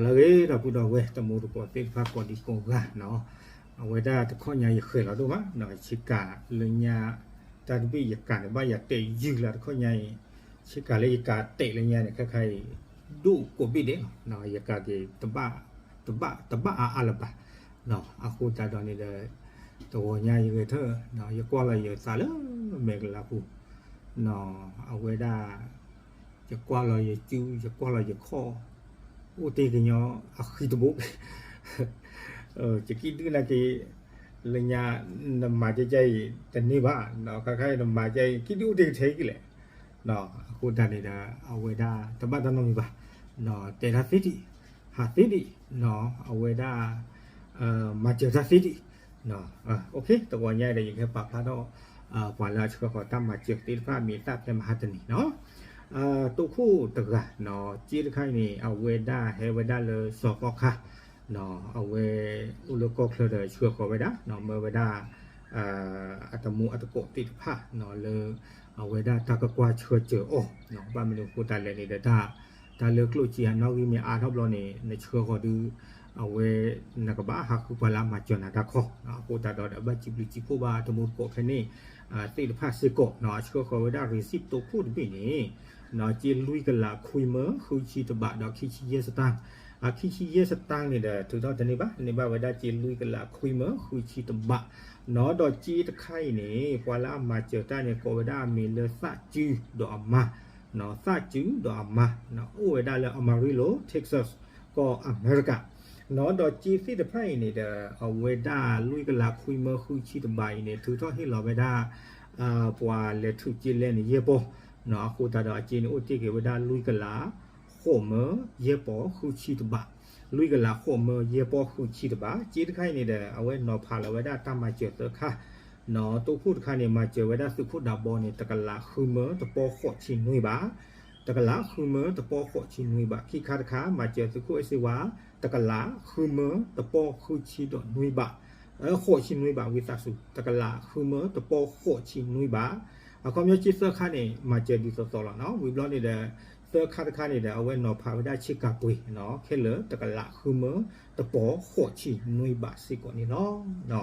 လၢအဂ့ၤ ဒီပုၢ်ဒီဝဲၢ် တံၤသကိးသ့ၣ်တဖၣ်ကိးဒံကိးဂၤနီၤ, အဝဲဒၣ်တခီညါယဃဲၤလီၤဒိၣ်မးနီၤ, ဆ့ကၤလၢညါ တၢ်တဘ့ၣ်ယကၤန့ၣ် ဘၣ်ယၤတဲာ်ယုၢ်လၢတခီညါအံၤ, ဆ့ကၤလၢယကၤတဲာ်လၢညါန့ၣ် ခဲခါအံၤ ဒိၣ်ကိးဘ့ၣ်ဒဲးလီၤ, ယကၤက့ၤ တဘၣ်အါအါလၢၤဘၣ်, အဃိသတးဒီးန့ၣ်ဒီး တဂီၤညါယဂဲၤထၢၣ် ယကွၢ်လီၤယသးလၢမဲာ်ကလၤပူၤ အဝဲဒၣ် ယကွၢ်လီၤယစု ယကွၢ်လီၤယခီၣ် အိၣ်တ့ၢ်ကညီအဃံတဘိ ယကံၣ်ဒုၣ်နာ်က့ လၢညါ နမၤကဲကဲအံၤတန့ၢ်ဘၣ်, ခါခါအံၤနမၤကဲအံၤ ကံၣ်ဒုၣ်အိၣ်တ့ၢ်ကထဲက့ၤလဲၣ်, အဃိသတးန့ၣ်ဒီး အဝဲဒၣ်တဘၣ်တၢ်နီတမံၤဘၣ်, တဲတၢ်သ့ဒံး ဟးသ့ဒံး အဝဲဒၣ် မၤစၢၤတၢ်သ့ဒံး တဂီၤညါအံၤဒီး ယကဟဲပာ်ဖျါထီၣ် ပှၤလၢအဆှၢဃီၤတၢ်မၤစၢၤသ့ၣ်တဖၣ်အမံၤအသၣ်ဖဲမဟါတနံၤနီၤ, တိခိၣ်တဂၤနီၤ, စ့တခါအံၤန့ၣ် အဝဲဒၣ်ဟဲဝဲဒၣ်လၢစီၤသီခါ အဝဲအိၣ်လၢကီၢ်ချၢဒီးဆှၢဃီၤဝဲဒၣ် မၢဝဲဒၣ် အတံၤသကိးသ့ၣ်တဖၣ် လၢ အဝဲဒၣ်တၢ်ကကွၢ်ဆၢစၢၤအီၤ, ဘၣ်မနုၤအဃိသတးလဲၣ်န့ၣ်ဒီး တၢ်လၢကျိၣ်စ့အနီၣ်ဂံၢ်မ့ၢ်အါထီၣ်ဘျီန့ၣ် နဆှၢဃီၤဒုး အဝဲ နကဘၣ်ဟးဃုပှၤလၢအမၤစၢၤနၤတၢ်ခီ, အဃိသတးဒီး ဘၣ်စံးဘျုးစံးဖှိၣ်ဘၣ်တံၤသကိးဖဲန့ၣ် သ့ၣ်တဖၣ်စ့ၢ်ကီး, အဆှၢဃီၤဝဲဒၣ် receipt တိခိၣ်တဘ့ၣ်န့ၣ် စ့လွံၢ်ကလးခွံမၢဃုဆံတဘးဒီးခံဆံယဲၢ်စတၢ်, အခံဆံယဲၢ်စတၢ်န့ၣ်ဒီး ထုးထီၣ်တန့ၢ်ဘၣ်, န့ၢ်ဘၣ်ဝဲဒၣ်စ့လွံၢ်ကလးခွံမၢဃုဆံတဘးနီၤ, ဒီးစ့တခါအံၤန့ၣ် ပှၤလၢအမၤစၢၤတၢ်န့ၣ် ကိးဝဲဒၣ်အမံၤလၢသးစုဒီးအမါ သးစုဒီးအမါ အိၣ်ဝဲဒၣ်လၢ Amarillo Texas ကီၢ်အမဲရကၤနီၤ, ဒီးစ့သ့ၣ်တဖၣ်အံၤန့ၣ်ဒီး အဝဲဒၣ်လွံၢ်ကလးခွံမၢဃုဆံတဘးအံၤန့ၣ် ထုးထီၣ်ဟ့ၣ်လီၤဝဲဒၣ် ပှၤလဲၤထုးစ့လဲၣ်န့ၣ် ယဲၢ်ပီၢ်နီၤ, အဃိသတးဒီးအစ့န့ၣ်အိၣ်တ့ၢ်က့ၤဝဲဒၣ်လွံၢ်ကလး ဃိးမၢယဲၢ်ပီၢ်ဃုဆံတဘး, လွံၢ်ကလးဃိးမၢယဲၢ်ပီၢ်ဃုဆံတဘး, စ့တခါအံၤန့ၣ်ဒီး အဝဲနီၤဖးလီၤဝဲဒၣ်တၢ်မၤစၢၤသၢခါနီၤ, တိခိၣ်တခါန့ၣ် မၤစၢၤဝဲဒၣ်သုးခိၣ်ဒးဘီန့ၣ် တကလးဃုမၢတပီၢ်ဃိးဆံနွံဘး, တကလးဃုမၢတပီၢ်ဃိးဆံနွံဘး, ခံခါတခါ မၤစၢၤသုးခိၣ်အဲၣ်စ့ဝါ တကလးဃုမၢတပီၢ်ဃုဆံဒီးနွံဘး, ဃိးဆံနွံဘး ဝံသးစူၤ တကလးဃုမၢတပီၢ်ဃိးဆံနွံဘး, အခီပညီစ့သၢခါန့ၣ် မၤစၢၤဒ်သိးသိးလီၤနီၤ, ဝံၤဘျီန့ၣ်ဒီး သၢခါတခါန့ၣ်ဒီး အဝဲနီၤဖးဝဲဒၣ်ဆ့ကၤပှ့ၤနီၤ, ခဲလၢာ်တကလးဃုမၢတပီၢ်ဃိးဆံနွံဘးစ့ၢ်ကီးန့ၣ်လီၤ.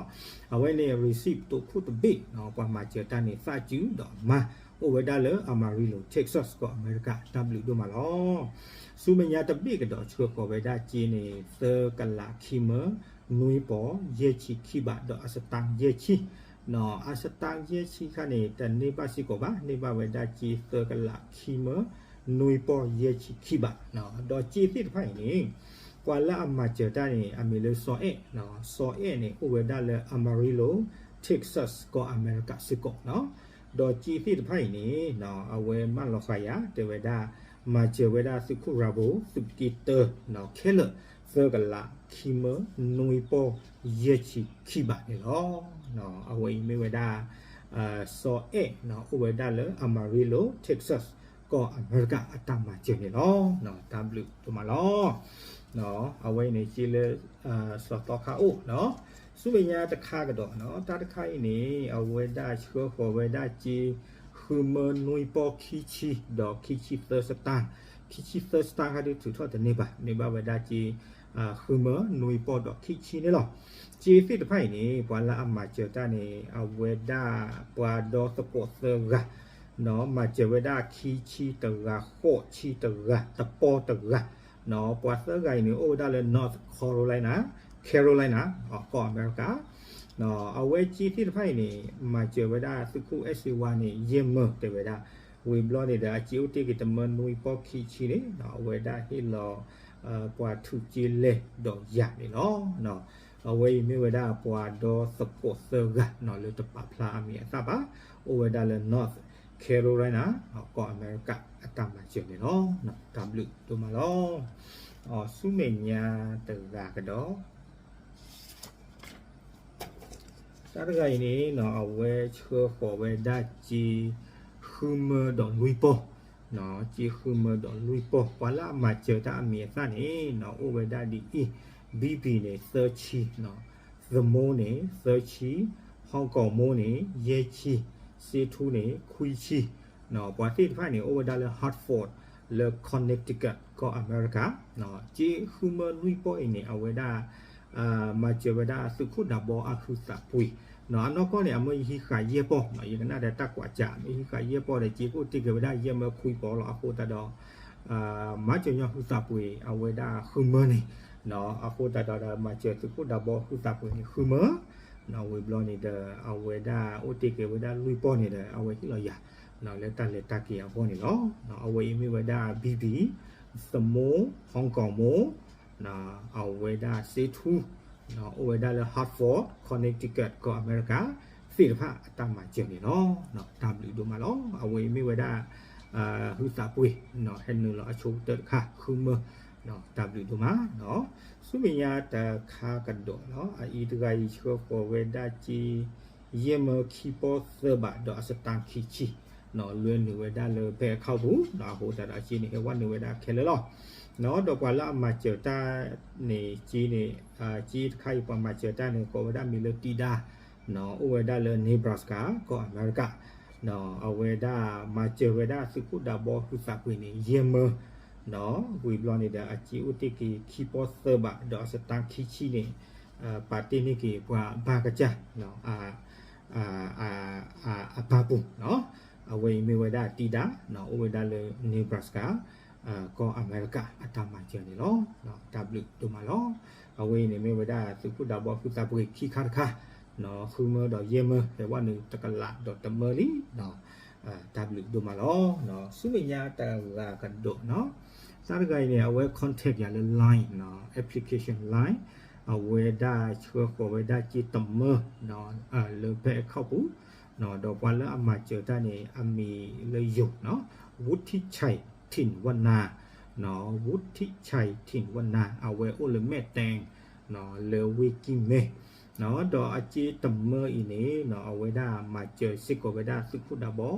အဝဲန့ၣ် receipt တိခိၣ်တဘ့ၣ်နီၤ, ပှၤမၤစၢၤတၢ်န့ၣ် သးစုဒီးအမါ အိၣ်ဝဲဒၣ်လၢ Amarillo Texas ကီၢ်အမဲရကၤ, တၢ်ဘျုးဒိၣ်မးလီၤ. ဆူမဲာ်ညါတဘ့ၣ်ကဒီး ဆှၢဃီၤဝဲဒၣ်စ့န့ၣ် သၢကလးခံမၢနွံပီၢ်ယဲၢ်ဆံခံဘး ဒီးအစတၢ်ယဲၢ်ဆံ အစတၢ်ယဲၢ်ဆံခါန့ၣ် တန့ၢ်ဘၣ်စ့ၢ်ကီးဘၣ်, န့ၢ်ဘၣ်ဝဲဒၣ်စ့သၢကလးခံမၢနွံပီၢ်ယဲၢ်ဆံခံဘး, ဒီးစ့သ့ၣ်တဖၣ်အံၤန့ၣ် ပှၤလၢအမၤစၢၤတၢ်န့ၣ် အမံၤလၢစီၤအဲၣ်, စီၤအဲၣ်န့ၣ် အိၣ်ဝဲဒၣ်လၢ Amarillo Texas ကီၢ်အမဲရကၤစ့ၢ်ကီးနီၤ, ဒီးစ့သ့ၣ်တဖၣ်အံၤန့ၣ် အဝဲမၢလီၤဃာ်ယၤ တဲဝဲဒၣ် မၤစၢၤဝဲဒၣ်သုးခိၣ်ရၤဘိ သုးက့တၢ ခဲလၢာ် သၢကလးခံမၢနွံပီၢ်ယဲၢ်ဆံခံဘးန့ၣ်လီၤ. အဝဲအံၤမ့ၢ်ဝဲဒၣ် စီၤအဲၣ် အိၣ်ဝဲဒၣ်လၢ Amarillo Texas ကီၢ်အမဲရကၤအတၢ်မၤစၢၤန့ၣ်လီၤ. တၢ်ဘျုးဒိၣ်မးလီၤ. အဝဲအံၤန့ၣ် စ့လၢ စီၤသီခါအိၣ်နီၤ, ဆူမဲာ်ညါတခါကဒီးနီၤ, တၢ်တခါအံၤန့ၣ် အဝဲဒၣ်ဆှၢဃီၤဝဲဒၣ်စ့ ဃုမၢနွံပီၢ်ခံဆံ ဒီးခံဆံသၢစတၢ်, ခံဆံသၢစတၢ်ခါဒုးထုးထီၣ်တန့ၢ်ဘၣ်, န့ၢ်ဘၣ်ဝဲဒၣ်စ့ ဃုမၢနွံပီၢ်ဒီးခံဆံန့ၣ်လီၤ. စ့သ့ၣ်တဖၣ်အံၤန့ၣ် ပှၤလၢအမၤစၢၤတၢ်န့ၣ် အဝဲဒၣ်ပှၤဒီသကိးသၢဂၤ နီၤ, မၤစၢၤဝဲဒၣ်ခံဆံတဂၤ, ဃိးဆံတဂၤ, တပီၢ်တဂၤ, နီၤ, ပှၤသၢဂၤအံၤန့ၣ် အိၣ်ဝဲဒၣ်လၢ North Carolina, Carolina, ကီၢ်အမဲရကၤ, နီၤ, အဝဲစ့သ့ၣ်တဖၣ်အံၤန့ၣ် မၤစၢၤဝဲဒၣ်သုးခိၣ်အဲၣ်စ့ဝါန့ၣ် ယဲၢ်မၢတဲဝဲဒၣ်, ဝံၤဘျီန့ၣ်ဒီး အစ့အိၣ်တ့ၢ်က့ၤတမၢနွံပီၢ်ခံဆံန့ၣ် နီၤ, အဝဲဒၣ်ဟ့ၣ်လီၤ ပှၤထုးစ့လဲၢ်ဒီးယၤန့ၣ်လီၤ. အဝဲအံၤမ့ၢ်ဝဲဒၣ်ပှၤဒီသကိးသၢဂၤနီၤ လၢတပာ်ဖျါအမံၤအသၣ်ဘၣ်, အိၣ်ဝဲဒၣ်လၢ North Carolina ကီၢ်အမဲရကၤအတၢ်မၤစၢၤန့ၣ်လီၤ. တၢ်ဘျုးဒိၣ်မးလီၤ. ဆူမဲာ်ညါတဂၤကဒီး တၢ်တဂၤအံၤန့ၣ်နီၤ အဝဲဆှၢဃီၤဝဲဒၣ်စ့ ဃုမၢဒီးလွံၢ်ပီၢ်, စ့ဃုမၢဒီးလွံၢ်ပီၢ်, ပှၤလၢအမၤစၢၤတၢ်အမံၤအသၣ်န့ၣ်နီၤ အိၣ်ဝဲဒၣ်ဒ်အံၤ, ဘံဘံန့ၣ် သၢဆံ, သမူန့ၣ် သၢဆံ, ဟီၣ်ကီၢ်မူန့ၣ် ယဲၢ်ဆံ, စ့ထူန့ၣ် ခွံဆံ, ပှၤသ့ၣ်တဖၣ်န့ၣ် အိၣ်ဝဲဒၣ်လၢ Hartford, လၢ Connecticut ကီၢ်အမဲရကၤ, ကၠ့ဃုမၢလွံၢ်ပီၢ်အံၤန့ၣ် အဝဲဒၣ် မၤစၢၤဝဲဒၣ်သုးခိၣ်ဒးဘီအဟုသးပှ့ၤ, အနီၢ်ကီၢ်န့ၣ် အမ့ၢ်ဟံးဃာ်ယဲၢ်ပီၢ်, ယကနၣ်ဒီးတၢ်ကွၢ်စး မ့ၢ်ဟံးဃာ်ယဲၢ်ပီၢ်ဒီး ကၠ့ကအိၣ်တ့ၢ်က့ၤဝဲဒၣ်ယဲၢ်မၢခွံပီၢ်လီၤ. အဃိသတးဒီး မၤစၢၤညီဟုသးပှ့ၤ အဝဲဒၣ်ဃုမၢန့ၣ်, အဃိသတးဒီး မၤစၢၤသုးခိၣ်ဒးဘီဟုသးပှ့ၤန့ၣ် ဃုမၢ, ဝံၤဘျီန့ၣ်ဒီး အဝဲဒၣ်အိၣ်တ့ၢ်က့ၤဝဲဒၣ်လွံၢ်ပီၢ်န့ၣ်ဒီး အဝဲဟ့ၣ်လီၤယၤ လၢတၢ်လဲၤတၢ်က့ၤအဂီၢ်န့ၣ်လီၤ. အဝဲအံၤမ့ၢ်ဝဲဒၣ် ဘံဘံ, သမူ, ဟီၣ်ကီၢ်မူ, အဝဲဒၣ်စ့ထူ, အိၣ်ဝဲဒၣ်လၢ Hartford Connecticut ကီၢ်အမဲရကၤ သ့ၣ်တဖၣ်အတၢ်မၤစၢၤန့ၣ်လီၤ. တၢ်ဘျုးဒိၣ်မးလီၤ. အဝဲအံၤမ့ၢ်ဝဲဒၣ် ဟုသးပှ့ၤ ဟဲနုာ်လီၤအဆိကတၢၢ်တခါ ဃုမၢ, တၢ်ဘျုးဒိၣ်မး. ဆူမဲာ်ညါတခါကဒီးလီၤ. အအံၤတဂၤအံၤဆှၢဃီၤဝဲဒၣ်ကၠ့ ယဲၢ်မၢခံပီၢ်သၢဘးဒီးအစတါခံဆံ လွဲနုာ်ဝဲဒၣ်လၢ bank account ပူၤ, အဃိသတးဒီးအကၠ့န့ၣ် ဟဲဝဲနုာ်ဝဲဒၣ်ခဲလၢာ်လီၤ. ဒီးပှၤလၢအမၤစၢၤတၢ်န့ၣ် ကၠ့န့ၣ် ကၠ့တခါအံၤပှၤမၤစၢၤတၢ်န့ၣ် ကိးဝဲဒၣ်မံၤလၢတံဒါ, အိၣ်ဝဲဒၣ်လၢ Nebraska ကီၢ်အမဲရကၤ, အဝဲဒၣ်မၤစၢၤဝဲဒၣ်သုးခိၣ်ဒးဘီဟုသးပှ့ၤန့ၣ် ယဲၢ်မၢ, ဝံၤဘျီန့ၣ်ဒီး အကၠ့အိၣ်တ့ၢ်က့ၤခံပီၢ်သၢဘး ဒီးအစတါခံဆံန့ၣ် ပာ်တ့ၢ်န့ၢ်က့ၤပှၤဘၣ်ကစၢ် အပၢ်ပူၤ, အဝဲအံၤမ့ၢ်ဝဲဒၣ်တံဒါ, အိၣ်ဝဲဒၣ်လၢ Nebraska ကီၢ်အမဲရကၤ အတၢ်မၤစၢၤန့ၣ်လီၤ. တၢ်ဘျုးဒိၣ်မးလီၤ. အဝဲအံၤန့ၣ်မ့ၢ်ဝဲဒၣ်သုးခိၣ်ဒးဘီဟုသးပှ့ၤခံခါတခါ, ဃုမၢဒီးယဲၢ်မၢ ဟဲဝဲနုာ်တကလးဒီးတမၢလံ တၢ်ဘျုးဒိၣ်မးလီၤ. ဆူမဲာ်ညါတဂၤကဒီးနီၤ, တၢ်တဂၤအံၤန့ၣ် အဝဲ contact ယၤလၢ Line နီၤ, application Line, အဝဲဒၣ်ဆှၢဃီၤဝဲဒၣ်ကၠ့တမၢ လၢ bank account ပူၤ, ဒီးပှၤလၢအမၤစၢၤတၢ်န့ၣ် အမံၤလၢယိၤနီၤ, ဝူထံၣ်ဆဲးထံၣ်ဝနၤ, ဝူထံၣ်ဆဲးထံၣ်ဝနၤ အဝဲအိၣ်လၢမဲၢ်တဲၣ် လၢဝ့ၢ်ကံၢ်မဲၢ်, ဒီးအကၠ့တမၢအံၤန့ၣ် အဝဲဒၣ်မၤစၢၤစ့ၢ်ကီးဝဲဒၣ်သုးခိၣ်ဒးဘီ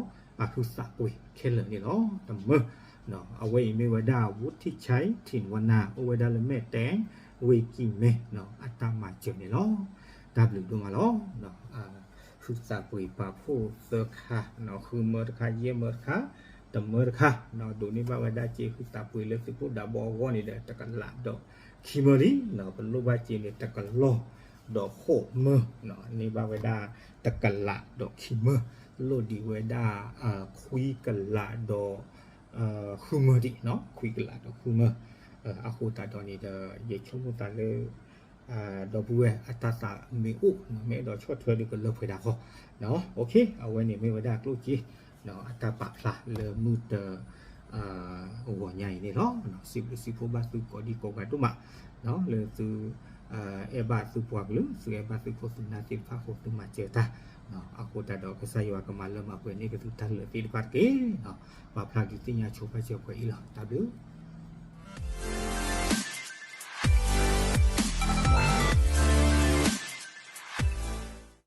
အဟုသးပှ့ၤခဲလၢာ်န့ၣ်လီၤ. တမၢ, အဝဲအံၤမ့ၢ်ဝဲဒၣ် ဝူထံၣ်ဆဲးထံၣ်ဝနၤ အိၣ်ဝဲဒၣ်လၢမဲၢ်တဲၣ် ဝ့ၢ်ကံၢ်မဲၢ် အတၢ်မၤစၢၤန့ၣ်လီၤ. တၢ်ဘျုးဒိၣ်မးလီၤ. ဟုသးပှ့ၤပာ်ဖှိၣ်သၢခါ, ဃုမၢတခါ, ယဲၢ်မၢတခါ, တမၢတခါ, ဒိးန့ၢ်ဘၣ်ဝဲဒၣ်ကၠ့ဟုသးပှ့ၤလၢသုးခိၣ်ဒးဘီအဂီၢ်န့ၣ်ဒီး တကလးဒီးခံမၢလံ, ပလိၣ်ဘၣ်ကၠ့န့ၣ် တကလီၢ်ဒီးဃိးမၢ, န့ၢ်ဘၣ်ဝဲဒၣ်တကလးဒီးခံမၢ, လိၣ်ဒံးဝဲဒၣ် ခွံကလးဒီး ဃုမၢဒံး, ခွံကလးဒီးဃုမၢ, အဃိသတးဒီးန့ၣ်ဒီး ယဆိကမိၣ်သးလၢ ဒီပုၢ်ဝဲၢ်အတၢ်သးမ့ၢ်အိၣ် မ့ၢ်အဲၣ်ဒိးဆီၣ်ထွဲဒီးကလၢပှဲၤဒၣ်ဃီ, အဝဲန့ၣ်မ့ၢ်ဝဲဒၣ်ကျိၣ်စ့ အတၢ်ပာ်ဖျါလၢမုၢ်တ ဂီၤညါအံၤန့ၣ်လီၤ. စံးဘျုးစံးဖှိၣ်ဘၣ်သုကိးဒံကိးဂၤဒိၣ်မး, လၢသု အဲၣ်ဘၣ်သုပှၤကလုာ်, သုအဲၣ်ဘၣ်သုခိၣ်သုနၢ်သ့ၣ်တဖၣ်အဃိ သုမၤစၢၤတၢ်, အဃိသတးဒီးကစၢ်ယွၤကမၤလၢမၤပှဲၤန့ၢ်က့ၤသုတၢ်လၢာ်သ့ၣ်တဖၣ်တက့ၢ်. ပာ်ဖျါဒုးသ့ၣ်ညါဆိပာ်စၢၤပှဲၤအံၤလီၤ. တၢ်ဘျုး